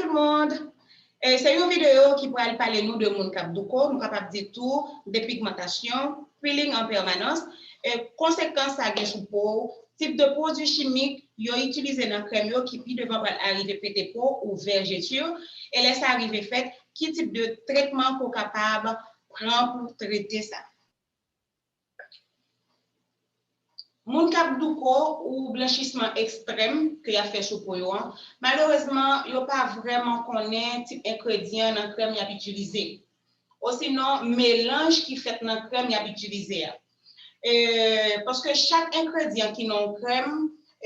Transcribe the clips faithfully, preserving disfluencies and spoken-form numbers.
le monde. E, se yon videyo ki pral pale nou de moun k ap douko, nou kapab di tou depigmantasyon, peeling an pèmanans, e, konsekans sa gen sou po, tip de pwodui chimik yo itilize nan krèm yo ki pi devan pral arive pete po ou vèjetir, e lè sa rive fèt, ki tip de tretman ke w kapab pran pou trete sa. Moun k ap douko ou blanchisman ekstrèm ke y ap fè sou po yo an, malerezman, yo pa vrèman konnen tip engredyan nan krèm y ap itilize. Osinon, melanj ki fèt nan krèm y ap itilize a. E, paske chak engredyan ki nan yon krèm,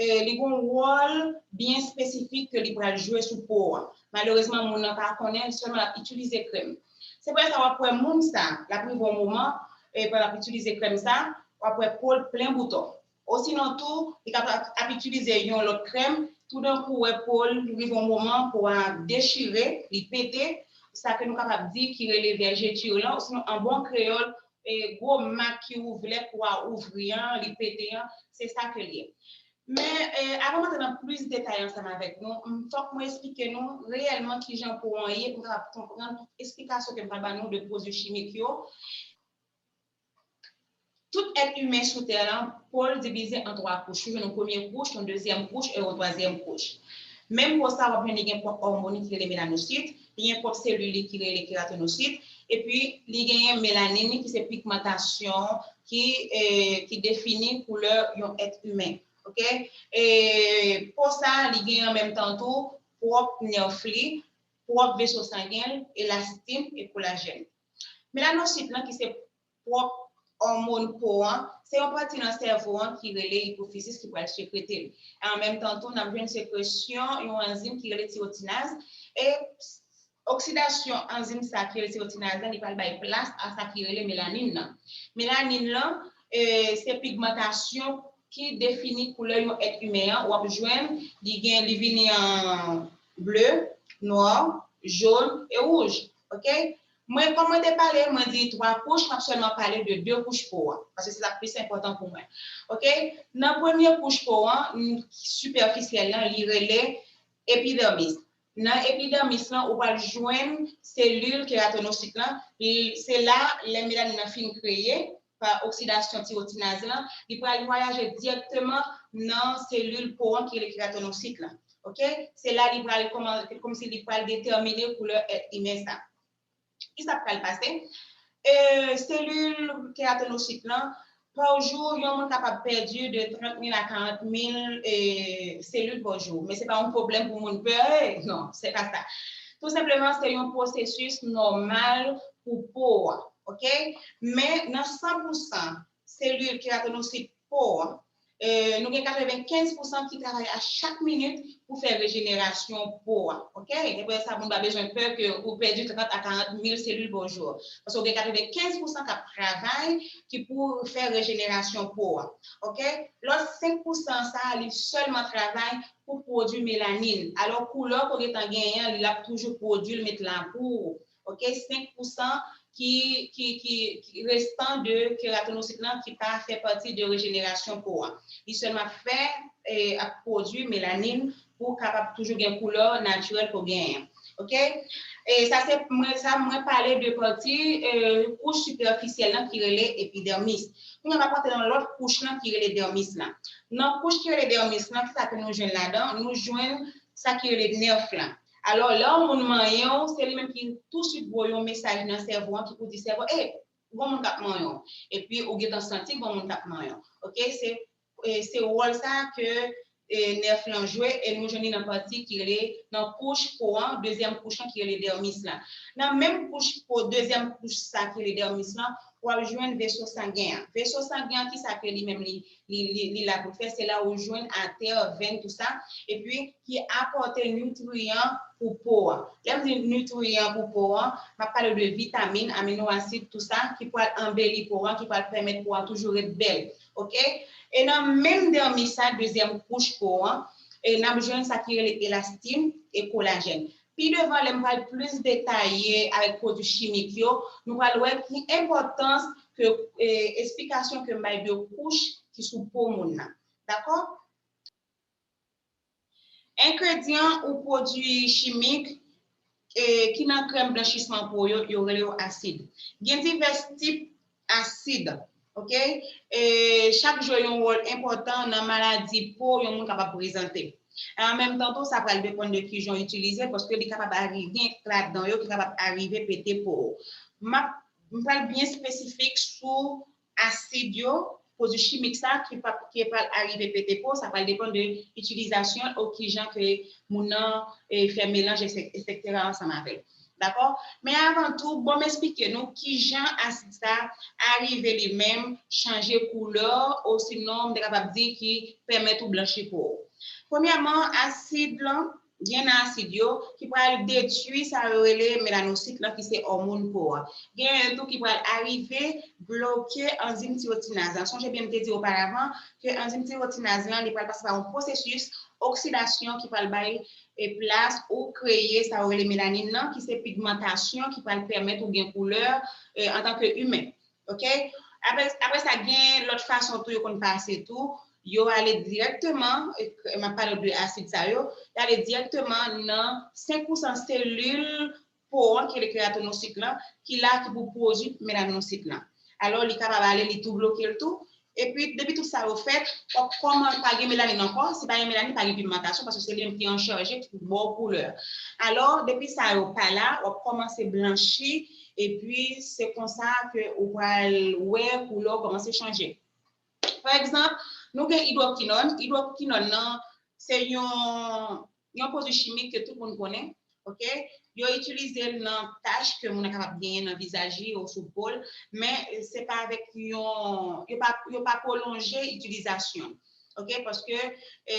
e, li gen yon wòl byen espesifik ke li pral jwe sou po a. Malerezman, moun nan pa konnen, li sèlman l ap itilize krèm. Se pou sa w ap wè moun sa, l ap rive yon moman, e, pandan l ap itilize krèm sa, w ap wè po l plen bouton. Osinon tou, li kapab ap itilize yon lòt krèm, toudenkou w wè po l rive yon moman, po a dechire, li pete, sa ke nou kapab di ki rele vèjetir lan, osinon an bon kreyòl, e, gwo mak ki ouvri, lè po a ouvri an, li pete an, se sa ke l ye. Men, e, avan m antre nan plis detay ansanm avèk nou, m, fòk mwen esplike nou reyèlman kijan po an ye, pou nou kapab konprann tout esplikasyon ke m pral ba nou de pwodui chimik yo. Tout èt imen sou tè lan, po l divize an twa kouch. Ou jwenn yon premye kouch, yon dezyèm kouch e yon twazyèm kouch. Menm po sa, w ap jwenn li gen pwòp òmòn li ki rele melanosit, li gen pwòp selil li ki rele keratinosit, epi li genyen melanin li ki se pigmantasyon ki, e, ki defini koulè yon èt imen. Oke? E po sa, li genyen an menm tan tou pwòp nèf li, pwòp veso sangen l, elastin e kolajèn. Melanosit lan ki se pwòp òmòn po an, se yon pati nan sèvo an ki rele ipofizis ki pral sekrete l. E an menm tan tou, n ap jwenn sekresyon yon anzim ki rele tirotinaz. E oksidasyon anzim sa ki rele tirotinaz lan, li pral bay plas a sa ki rele melanin nan. Melanin lan, e, se pigmantasyon ki defini koulè yon èt imen an. W ap jwenn, li gen, li vini an ble, nwa, jòn e wouj. Oke? Mwen, kòm mwen te pale, mwen di twa kouch, m ap sèlman pale de de kouch po an, paske se sa k plis enpòtan pou mwen. Oke? Nan premye kouch po an, m, sipèfisyèl lan, li rele epidèmis. Nan epidèmis lan, ou pral jwenn selil keratinosit lan. Li, se la, lè melanin nan fin kreye, pa oksidasyon tirotinaz lan, li pral vwayaje dirèkteman nan selil po an ki rele keratinosit lan. Oke? Se la li pral kòman, kòmsi li pral detèmine koulè èt imen sa. Ki sa k pral pase? E, selil keratinosit lan, pa jou, yon moun kapab pèdi de trant mil a karant mil, e, selil pa jou. Men se pa yon pwoblèm pou moun pè, non, se pa sa. Tou senpleman, se yon pwosesis nòmal pou po a, oke? Men nan san pou san selil keratinosit po a, e, nou gen katrevenkenz pou san ki travay a chak minit pou fè rejenerasyon po a, oke? Epi sa, moun pa bezwen pè ke ou pèdi trant a karant mil selil pa jou. Paske ou gen katrevenkenz pou san k ap travay ki pou fè rejenerasyon po a, oke? Lòt senk pou san sa a, li sèlman travay pou pwodui melanin. Alò, koulè ke w gentan genyen an, li ap toujou pwodui l, met la pou ou. Oke, senk pou san ki, ki, ki, ki restan de keratinosit lan ki pa fè pati de rejenerasyon po a. Li sèlman fè, e, ap pwodui melanin pou w kapab toujou gen koulè natirèl ke w genyen. Oke? E sa se mwen, sa mwen pale de pati, e, kouch sipèfisyèl lan ki rele epidèmis. Kounye a m ap antre nan lòt kouch lan ki rele dèmis lan. Nan kouch ki rele dèmis lan, kisa ke nou jwenn ladan? Nou jwenn sa ki rele nèf lan. Alò, lè yon moun manyen w, se li menm ki touswit voye yon mesaj nan sèvo an ki pou di sèvo, "Ey, gon moun k ap manyen w." Epi ou gentan santi gon moun k ap manyen w. Oke? Se, e, se wòl sa ke, e, nèf lan jwe, e nou jwenn li nan pati ki rele, nan kouch po an, dezyèm kouch lan ki rele dèmis lan. Nan menm kouch po, dezyèm kouch sa ki rele dèmis lan, w ap jwenn veso sangen an. Veso sangen an, kisa ke li menm li, li, li, li la pou l fè? Se la ou jwenn atè, venn, tou sa, epi ki apòte nitriyan pou po a. Lè m di nitriyan pou po a, m ap pale de vitamin, amino asid, tou sa, ki pral anbeli po a, ki pral pèmèt po a toujou ret bèl. Oke? E nan menm dèmis sa, dezyèm kouch po a, e n ap jwenn sa ki rele elastin e kolajèn. Pi devan, lè m pral plis detaye avèk pwodui chimik yo, nou pral wè ki enpòtans ke, e, esplikasyon ke m bay de kouch ki sou po moun nan. Dakò? Engredyan ou pwodui chimik e, ki nan krèm blanchisman po yo, yo rele yo asid. Gen divès tip asid, oke? E, chak jwe yon wòl enpòtan nan maladi po yon moun kapab prezante. An menm tan tou, sa pral depann de kijan w itilize l, paske li kapab arive gen ladan yo ki kapab arive pete po w. M ap, m pral byen espesifik sou asid yo, pwodui chimik sa ki pa, ki pral arive pete po, sa pral depann de itilizasyon ou kijan ke moun nan, e, fè melanj, etsetera ansanm avè l. Dakò? Men avan tou, bon, m esplike nou kijan asid sa arive li menm chanje koulè, osinon m te kapab di ki pèmèt ou blanchi po w. Premyèman, asid lan, gen nan asid yo ki pral detwi sa yo rele melanosit lan, ki se òmòn po a. Gen tou ki pral arive bloke anzim tirotinaz lan. Sonje byen m te di oparavan ke anzim tirotinaz lan, li pral pase pa yon pwosesis oksidasyon ki pral bay, e, plas ou kreye sa yo rele melanin nan, ki se pigmantasyon ki pral pèmèt ou gen koulè, e, antanke imen. Oke? Apre, apre sa, gen lòt fason tou yo konn pase tou. Yo ale dirèkteman, e, m ap pale de asid sa yo, yo ale dirèkteman nan senk pousan selil po an ki rele keratinosit lan, ki la ki pou pwodui melanosit lan. Alò, li kapab ale, li tou bloke l tou. Epi, depi tout sa yo fèt, w ap kòman pa gen melanin ankò. Si pa gen melanin, pa gen pigmantasyon, paske se li menm ki an chaje, ki pou ba w koulè. Alò, depi sa yo pa la, w ap kòmanse blanchi, epi se konsa ke ou pral wè koulè w kòmanse chanje. Pa egzanp, nou gen idwokinòn. Idwokinòn nan, se yon, yon pwodui chimik ke tout moun konnen, oke? Yo itilize l nan tach ke moun nan kapab genyen nan vizaj li ou sou po l, men se pa avèk yon, yo pa, yo pa pwolonje itilizasyon, oke? Paske, e,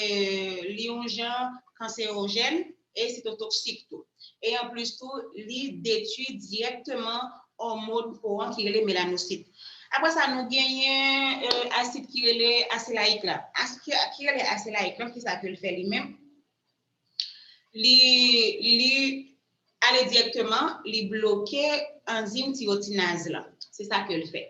li yon jan kanserojèn e sitotoksik tou. E anplis tou, li detwi dirèkteman òmòn po an ki rele melanosit. Apre sa, nou genyen, e, asid ki rele aselayik la. Asid ki, ki rele aselayik la, kisa ke l fè li menm? Li, li ale dirèkteman, li bloke anzim tirotinaz lan. Se sa ke l fè.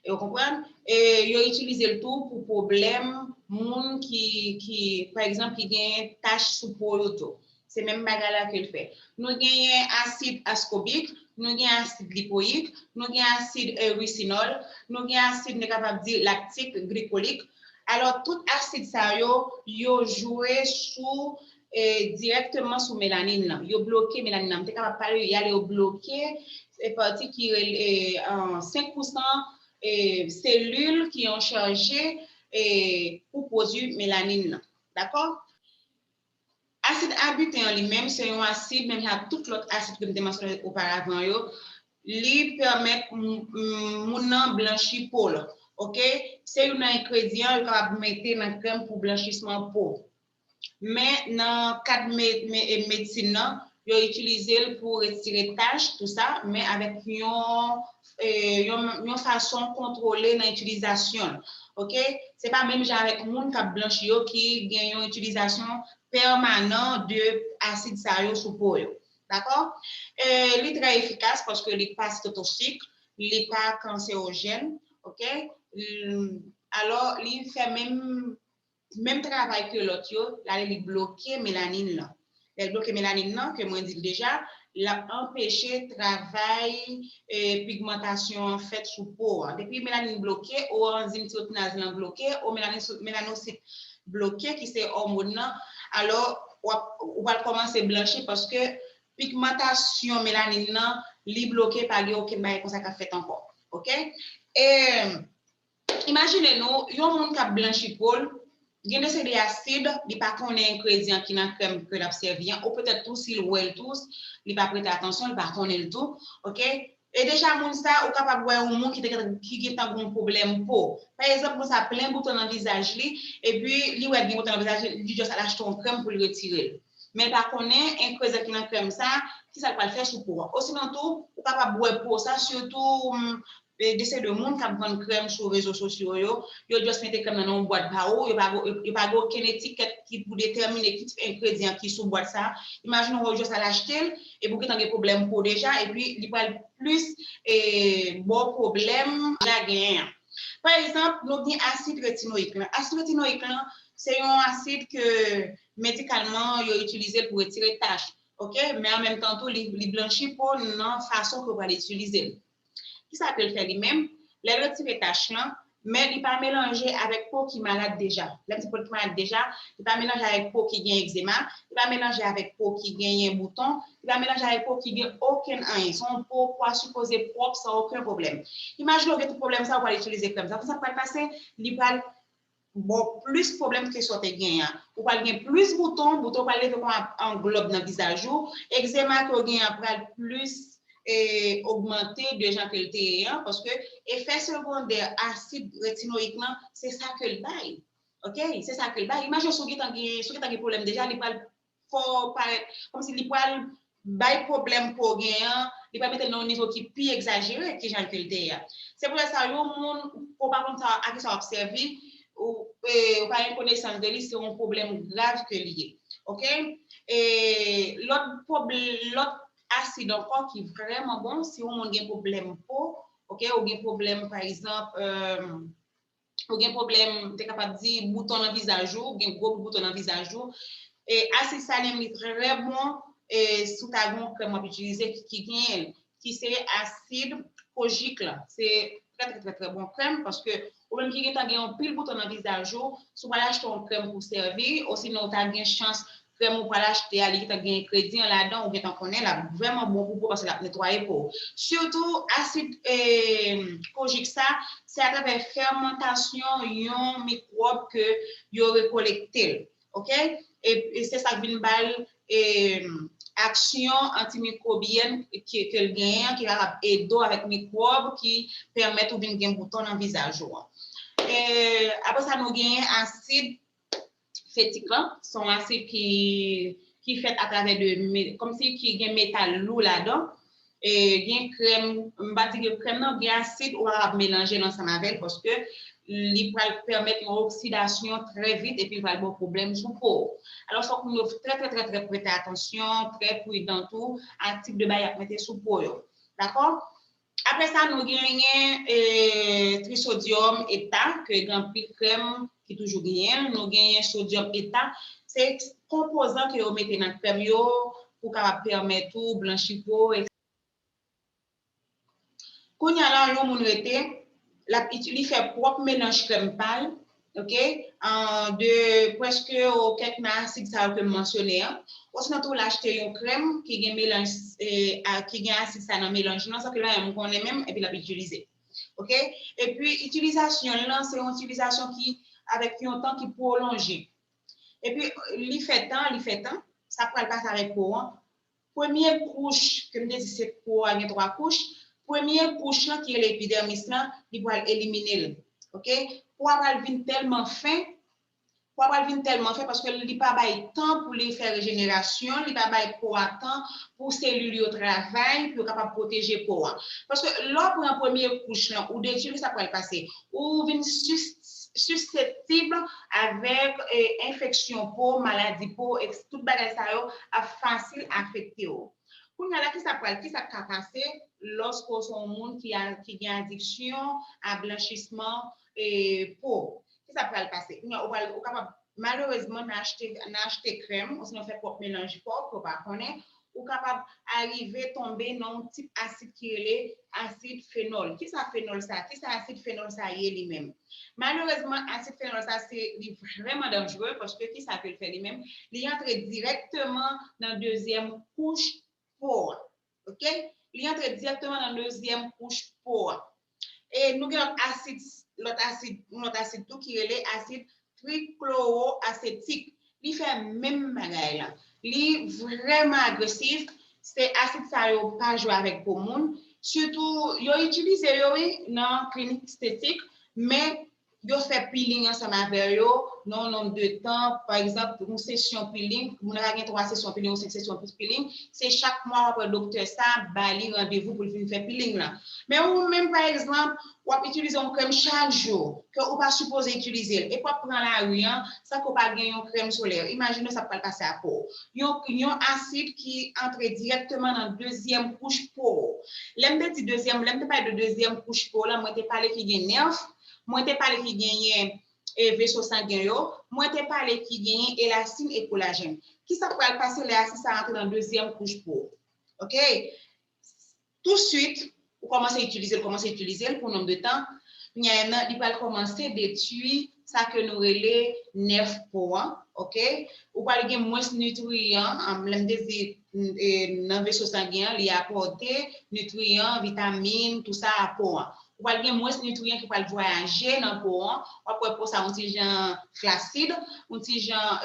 E w konprann? E yo itilize l tou pou pwoblèm moun ki, ki, pa egzanp, ki gen tach sou po yo tou. Se menm bagay la ke l fè. Nou genyen asid askobik, nou gen asid lipoyik, nou gen asid, e, risinòl, nou gen asid, nou kapab di, laktik, glikolik. Alò, tout asid sa yo, yo jwe sou, e, dirèkteman sou melanin nan. Yo bloke melanin nan. M te kapab pale, y ale yo bloke, e, pati ki rele, e, an, senk pousan, e, selil ki an chaje, e, pou pwodui melanin nan. Dakò? Asid abiten an li menm, se yon asid, menm jan ak tout lòt asid ke m te mansyone oparavan yo, li pèmèt m-, m-, moun nan blanchi po l. Oke? Se youn nan engredyan yo kapab mete nan krèm pou blanchisman po. Men nan kad me-, me-, e, medsin nan, yo itilize l pou retire tach, tou sa, men avèk yon, e, yon, yon fason kontwole nan itilizasyon l. Oke? Se pa menm jan avèk moun k ap blanchi yo ki gen yon itilizasyon pèmanan de asid sa yo sou po yo. Dakò? E, li trè efikas paske li pa sitotoksik, li pa kanserojèn, oke? L-, alò, li fè menm, menm travay ke lòt yo, l ale li bloke melanin lan. Lè l bloke melanin nan, ke mwen di l deja, l ap anpeche travay, e, pigmantasyon an fèt sou po an. Depi melanin bloke, ou anzim tirotinaz lan bloke, ou melanin-, melanosit bloke, ki se òmòn nan, alò, w ap, ou pral kòmanse blanchi paske pigmantasyon melanin nan, li bloke, pa gen okenn bagay konsa k ap fèt ankò. Oke? E, imajine nou, yon moun k ap blanchi po l, gen de seri de asid, li pa konnen engredyan ki nan krèm ke l ap sèvi an, ou petèt tou, si l wè l tou, li pa prete atansyon, li pa konnen l tou, oke? E deja, moun sa, ou kapab wè yon moun ki te gentan, ki gentan gen yon pwoblèm po. Pa egzanp, moun sa plen bouton nan vizaj li, epi li wè l gen bouton nan vizaj li, li just al achte yon krèm pou l retire l. Men l pa konnen engredyan ki nan krèm sa, kisa l pral fè sou po a. Osinon tou, ou kapab wè po sa, sitou, mm, e, de seri de moun k ap vann krèm sou rezo sosyo yo, yo just mete krèm nan nan yon bwat pa ou, yo pa, yo, yo pa gen okenn etikèt ki pou detèmine ki tip engredyan ki sou bwat sa. Imajine w, ou just al achte l, epi w gentan gen pwoblèm po deja, epi li pral plis, e, ba w pwoblèm deja genyen an. Pa egzanp, nou gen asid retinoyik lan. Asid retinoyik lan, se yon asid ke medikalman yo itilize l pou retire tach. Ok? Men an menm tan tou, li, li blanchi po nan fason ke w pral itilize l. Kisa ke l fè li menm? Lè l retire tach lan, men li pa melanje avèk po ki malad deja. Lè m di po ki malad deja, li pa melanje avèk po ki gen egzema, li pa melanje avèk po ki genyen bouton, li pa melanje avèk po ki gen okenn anyen. Se yon po, po a sipoze pwòp san okenn pwoblèm. Imajine w gen tout pwoblèm sa, ou pral itilize krèm sa. Konsa k pral pase, li pral ba w plis pwoblèm ke sa w te genyen an. Ou pral gen plis bouton, bouton pral leve kòm an glòb nan vizaj ou. Egzema ke w genyen an pral plis e, ogmante de jan ke l te ye an, paske efè segondè asid retinoyik lan, se sa ke l bay. Ok? Se sa ke l bay. Imajine si w gentan gen, si w gentan gen pwoblèm deja, li pral fè w parèt kòmsi li pral bay pwoblèm ke w genyen an, li pral mete l nan yon nivo ki pi egzajere ki jan ke l te ye a. Se pou sa, yon moun, ou pa konn sa, a ki sa w ap sèvi, ou, e, ou pa gen konesans de li, se yon pwoblèm grav ke li ye. Ok? E, lòt pwoblè-, lòt asid ankò ki vrèman bon, si yon moun gen pwoblèm po, ok, ou gen pwoblèm, pa egzanp, e, ou gen pwoblèm, m te kapab di, bouton nan vizaj ou, ou gen gwo bouton nan vizaj ou, e, asid sa li menm li trè bon, e, si w ta gen yon krèm w ap itilize ki, ki genyen l, ki se asid kojik la. Se trè, trè, trè, trè bon krèm, paske ou menm ki gentan gen yon pil bouton nan vizaj ou, si w pral achte yon krèm pou sèvi, osinon ou ta gen chans krèm ou pral achte a, li gentan gen engredyan ladan, ou gentan konnen, l ap vrèman bon pou po, paske l ap netwaye po. Sitou, asid, e, kojik sa, se atravè fèmantasyon yon mikwòb ke yo rekolekte l. Ok? E, e se sa k vin ba l, e, aksyon antimikwobyèn ke, ke l genyen, ki kapab ede w avèk mikwòb ki pèmèt ou vin gen bouton nan vizaj ou an. E, apre sa, nou genyen asid fetik lan. Se yon asid ki, ki fèt atravè de, me-, kòmsi ki gen metal lou ladan. E, gen krèm, m pa di ke krèm nan, gen asid, ou kapab melanje l ansanm avè l, paske li pral pèmèt yon oksidasyon trè vit epi l pral ba w pwoblèm sou po w. Alò, fòk moun yo trè, trè, trè, trè prete atansyon, trè pridan tou a tip de bagay y ap mete sou po yo. Dakò? Apre sa, nou genyen, e, trisodyòm eta, ke gen anpil krèm ki toujou genyen l. Nou genyen sodyòm eta. Se konpozan ke yo mete nan krèm yo pou kapab pèmèt ou blanchi po, Kounye a la, yon moun rete, l ap iti-, li fè pwòp melanj krèm pa l, ok, an, de prèske, o, kèk nan asid sa yo ke m mansyone an. Osinon tou, l achte yon krèm ki gen melanj, e, a, ki gen asid sa nan melanj lan, san ke l pa menm konnen menm, epi l ap itilize. Ok? Epi, itilizasyon l lan, se yon itilizasyon ki avèk yon tan ki pwolonje. Epi, li fè tan, li fè tan, sa pral pase avèk po an. Premye kouch, ke m te di se po a gen twa kouch, premye kouch lan ki rele epidèmis lan, li pral elimine l. Ok? Po a pral vin tèlman fen, po a pral vin tèlman fen paske li pa bay tan pou li fè rejenerasyon, li pa bay po a tan pou selil yo travay, pou yo kapab pwoteje po a. Paske lè w pran premye kouch lan, ou detwi l, sa pral pase. Ou vin sis-, siseptib avèk, e, enfeksyon po, maladi po, et tout bagay sa yo ap fasil afekte w. Kounye a la, kisa pral, kisa k ka pase lòske w se yon moun ki a, ki gen adiksyon a blanchisman, e, po? Kisa pral pase? Kounye a, ou pral, ou kapab, malerezman, nan achte, nan achte krèm, osinon fè pwòp melanj pa w, ke w pa konnen, ou kapab arive tonbe nan yon tip asid ki rele asid fenòl. Kisa fenòl sa? Kisa asid fenòl sa ye li menm? Malerezman, asid fenòl sa, se, li vrèman danjere, paske kisa ke l fè li menm? Li antre dirèkteman nan dezyèm kouch po a. Ok? Li antre dirèkteman nan dezyèm kouch po a. E nou gen lòt asid, lòt asid, yon lòt asid tou ki rele asid trikloroasetik. Li fè menm bagay la. Li vrèman agresif. Se asid sa yo pa jwe avèk po moun. Sitou, yo itilize yo, wi, nan klinik estetik, men yo fè peeling ansanm avè yo nan yon nonb de tan. Pa egzanp, yon sesyon peeling, moun nan ka gen twa sesyon peeling ou senk sesyon peeling, se chak mwa w ap wè doktè sa ba li randevou pou l vin fè peeling lan. Men ou menm, pa egzanp, w ap itilize yon krèm chak jou, ke ou pa sipoze itilize l, epi w ap pran lari an, san ke w pa gen yon krèm solè. Imajine w sa k pral pase ak po w. Yon, yon asid ki antre dirèkteman nan dezyèm kouch po w. Lè m te di dezyèm, lè m te pale de dezyèm kouch po w la, mwen te pale ki gen nèv, mwen te pale ki genyen, e, veso sangen yo, mwen te pale ki genyen elastin e kolajèn. Kisa k pral pase lè asid sa a antre nan dezyèm kouch po? Oke? Touswit, ou kòmanse itilize l, kòmanse itilize l pou nonm de tan. Kounye a, li pral kòmanse detwi sa ke nou rele nèf po an, oke? Ou pral gen mwens nitriyan, lè m te di nan veso sangen an, li apòte nitriyan, vitamin, tou sa a po an. Ou pral gen mwens nitriyan ki pral vwayaje nan po an. W ap wè po sa yon ti jan flasid, yon ti jan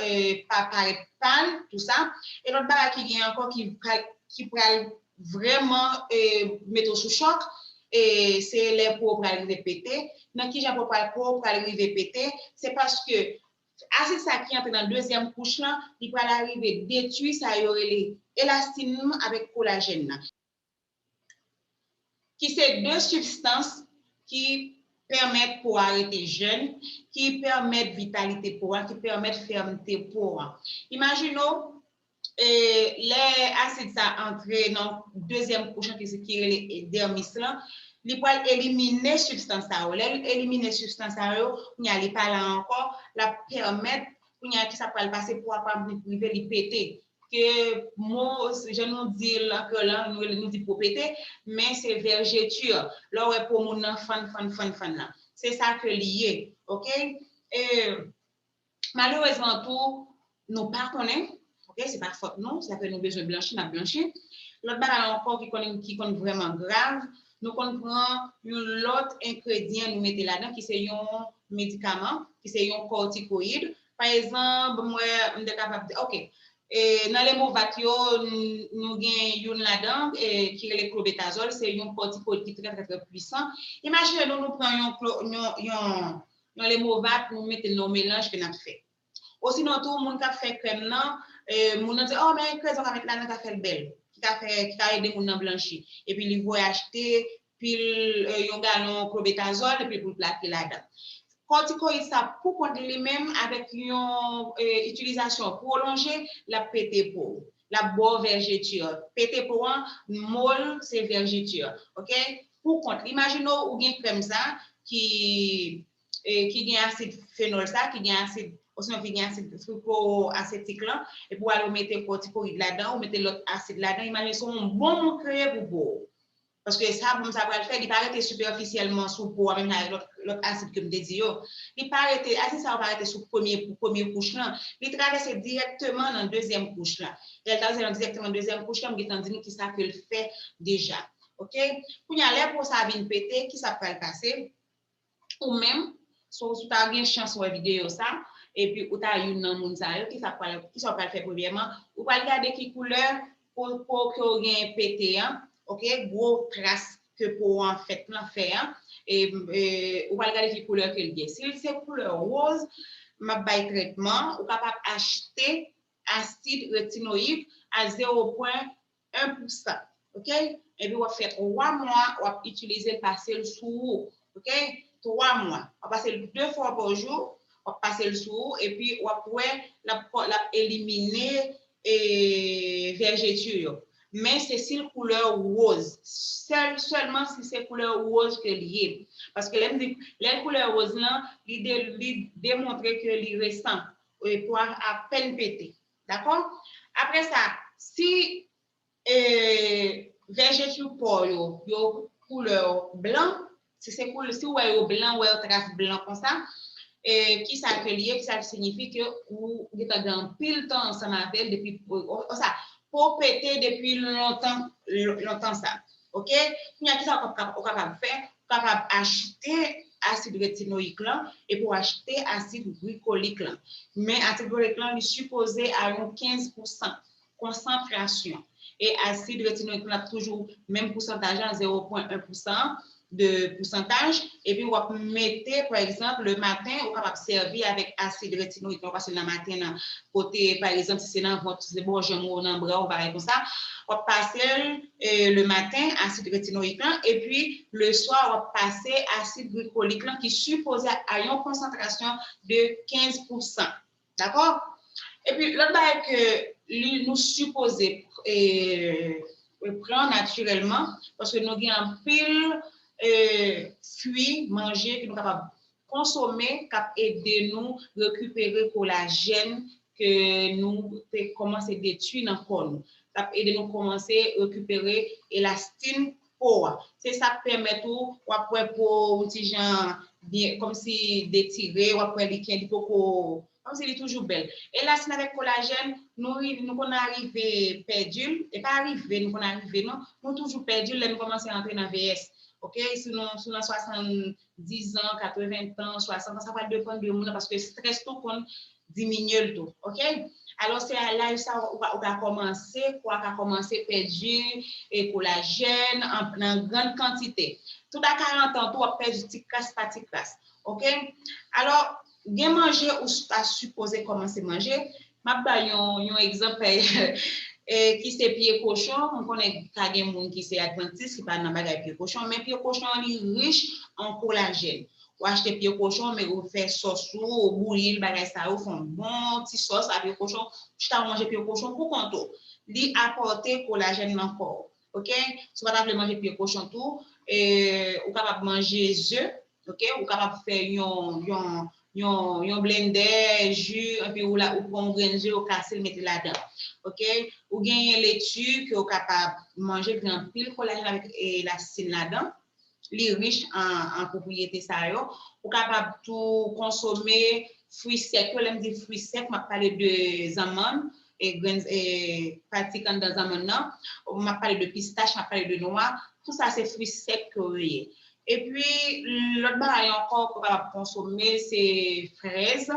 pa parèt pal, tou sa. E lòt bagay ki gen ankò ki pral, ki pral vrèman mete w sou chòk, se lè po pral rive pete. Nan ki jan po pral, po pral rive pete? Se paske asid sa ki antre nan dezyèm kouch lan, li pral arive detwi sa yo rele elastin nan avèk kolajèn nan, ki se de sibstans ki pèmèt po a rete jèn, ki pèmèt vitalite po a, ki pèmèt fèmte po a. Imajine w, e, lè asid sa antre nan dezyèm kouch lan ki, ki rele dèmis lan, li pral elimine sibstans sa yo. Lè li elimine sibstans sa yo, kounye a li pa la ankò, l ap pèmèt, kounye a kisa pral pase, po a pral rive li pete. Ke mo, jan nou di l an kreyòl lan, nou, nou di po pete, men se vèjeti. Lè w wè po moun nan fann, fann, fann, fann lan. Se sa ke li ye, oke? E, malerezman tou, nou pa konnen, oke, se pa fòt nou, sa fè nou bezwen blanchi, n ap blanchi. Lòt bagay ankò ki konn, ki konn vrèman grav, nou konn pran yon lòt engredyan nou mete ladan, ki se yon medikaman, ki se yon kòtikoyid. Pa egzanp, mwen, m te kapab di, oke, e, nan lemovat yo, n-, nou gen youn ladan, e, ki rele klobetazòl, se yon kòtikoyid ki trè, trè, trè pwisan. Imajine nou, nou pran yon, yon, yon, yon lemovat, nou mete l nan yon melanj ke n ap fè. Osinon tou, moun k ap fè krèm nan, e, moun nan di, o, men krèm sa w ka met ladan ka fè l bèl, ki ka fè, ki ka ede moun nan blanchi. Epi li voye achte pil, e, yon galon klobetazòl, epi pou l plake ladan. Kòtikoyid sa pou kont li menm avèk yon, e, itilizasyon pwolonje, l ap pete po. L ap ba w vèjeti. Pete po an, mo l se vèjeti. Oke? Pou kont li. Imajine w, ou gen krèm sa ki, e, ki gen asid fenòl sa, ki gen asid, osinon ki gen asid trikoasetik lan, epi w al ou mete kòtikoyid ladan, ou mete lòt asid ladan, imajine se yon bonm ou kreye pou po w. Paske sa bonm sa pral fè, li pa rete sipèfisyèlman sou po a, menm jan avèk lòt, lòt asid ke m te di yo. Li pa rete, asid sa yo pa rete sou premye, premye kouch lan. Li travèse dirèkteman nan dezyèm kouch lan. Lè l travèse nan dirèkteman dezyèm kouch lan, m gentan di nou kisa ke l fè deja. Oke? Kounye a, lè po sa vin pete, kisa k pral pase? Ou menm, si w ta gen chans wè videyo sa, epi ou ta youn nan moun sa yo, kisa w pral, kisa w pral fè premyèman? Ou pral gade ki koulè po, po ke w gen pete an, oke, gwo kras ke po an fèt lan fè an, e, e, ou pral gade ki koulè ke l gen. Si l se koulè woz, m ap bay trètman, ou kapab achte asid retinoyik a zewo pwen en pou san, oke? Epi w ap fè twa mwa, w ap itilize l, pase l sou ou, oke? Twa mwa. W ap pase l de fwa pa jou, w ap pase l sou ou, epi w ap wè l ap, l ap elimine, e, vèjeti yo. Men se si l koulè woz. Sèl, sèlman si se koulè woz ke l ye. Paske lè m di, lè l koulè woz lan, li de, li demontre ke li resan. E po a apèn pete. Dakò? Apre sa, si, e, vèjeti po w yo, yo koulè blan, si se koulè, si w wè yo blan, w wè yo tras blan konsa, e, kisa ke li ye, kisa ki siyifi ke ou gentan gen anpil tan ansanm avè l depi, o, o, sa, po w pete depi lontan, lontan sa. Oke? Kounye a, kisa w kap-, ou kapab fè? Ou kapab achte asid retinoyik lan epi w achte asid glikolik lan. Men asid glikolik lan, li sipoze a yon kenz pou san konsantrasyon. E asid retinoyik lan ap toujou menm pousantaj lan, zewo pwen en pou san de pousantaj. Epi w ap mete, pa egzanp, le maten, ou kapab sèvi avèk asid retinoyik lan, ou pase l nan maten nan, kote, pa egzanp, si se nan vant, si se bò janm ou nan bra w, bagay konsa, w ap pase l, e, le maten, asid retinoyik lan, epi le swa, w ap pase asid glikolik lan ki sipoze a yon konsantrasyon de kenz pou san. Dakò? Epi, lòt bagay ke li, nou sipoze, e, pran natirèlman, paske nou gen anpil, e, fwi, manje ke nou kapab konsome k ap ede nou rekipere kolajèn ke nou te kòmanse detwi nan kò nou. L ap ede nou kòmanse rekipere elastin po a. Se sa k pèmèt ou, w ap wè po yon ti jan byen, kòmsi detire, w ap wè li ken, li poko, kòmsi li toujou bèl. Elastin avèk kolajèn, nou, nou konn arive pèdi l, e pa arive, nou konn arive, non, nou toujou pèdi l lè nou kòmanse antre nan V S. Ok? Si nou, si nou nan swasanndiz an, katreven tan, swasant an, sa pral depann de moun nan, paske estrès tou konn diminye l tou, ok? Alò, se a laj sa ou ka, ou ka kòmanse, kò a ka kòmanse pèdi e kolajèn an, nan grann kantite. Tout a karant an tou, w ap pèdi ti kras pa ti kras, ok? Alò, gen manje ou s- ta sipoze kòmanse manje. M ap bay yon, yon egzanp e, ki se pye kochon. M konnen ka gen moun ki se advantis, ki pa nan bagay pye kochon, men pye kochon an, li rich an kolajèn. Ou achte pye kochon, men ou fè sòs ou, ou bouyi l, bagay sa yo, fè yon bon ti sòs a pye kochon, ou chita ou manje pye kochon pou kont ou. Li apòte kolajèn nan kò w, ok? Si w pa ta vle manje pye kochon tou, e, ou kapab manje ze, ok? Ou kapab fè yon, yon, yon, yon blendè, ji, epi ou la, ou pran yon grenn ze, ou kase l, mete ladan, ok? Ou genyen leti ke ou kapab manje, gen anpil kolajèn avèk elastin ladan. Li rich an, an pwopriyete sa yo. Ou kapab tou konsome fwi sèk yo. Lè m di fwi sèk, m ap pale de zanmann, e grenn, e pati k anndan zanmann nan. M ap pale de pistach, m ap pale de nwa. Tout sa se fwi sèk ke yo ye. Epi, lòt bagay ankò ke w kapab konsome, se frèz.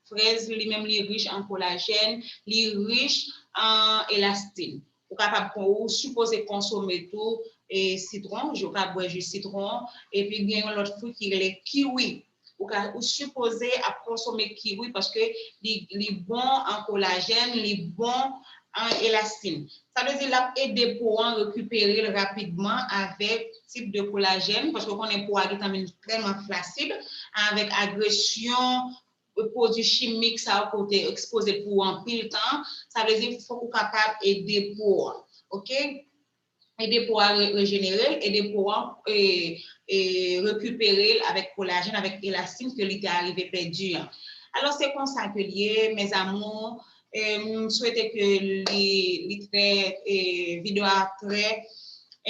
Frèz, li menm, li rich an kolajèn, li rich an elastin. Ou kapab, ou sipoze konsome tou e sitwon, ou ka bwè ji sitwon, epi gen yon lòt fwi ki rele kiwi. Ou ka, ou sipoze ap konsome kiwi paske li, li bon an kolajèn, li bon an elastin. Sa vle di l ap ede po an rekipere l rapidman avèk tip de kolajèn, paske w konnen po a gentan vin tèlman flasid, avèk agresyon pwodui chimik sa yo ke w te ekspoze pou anpil tan, sa vle di fòk ou kapab ede po a, ok? Ede po a re- rejenere l, ede po a e, e, rekipere l avèk kolajèn, avèk elastin ke li te arive pèdi an. Alò, se konsa ke l ye, mes amours. E, m swete ke li, li trè, e, videyo a trè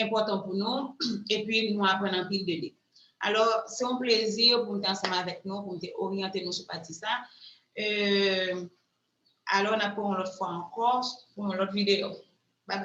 enpòtan pou nou, epi nou aprann anpil de li. Alò, se yon plezi pou m te ansanm avèk nou, pou m te oryante nou sou pati sa. E, alò, n ap wè yon lòt fwa ankò pou yon lòt videyo.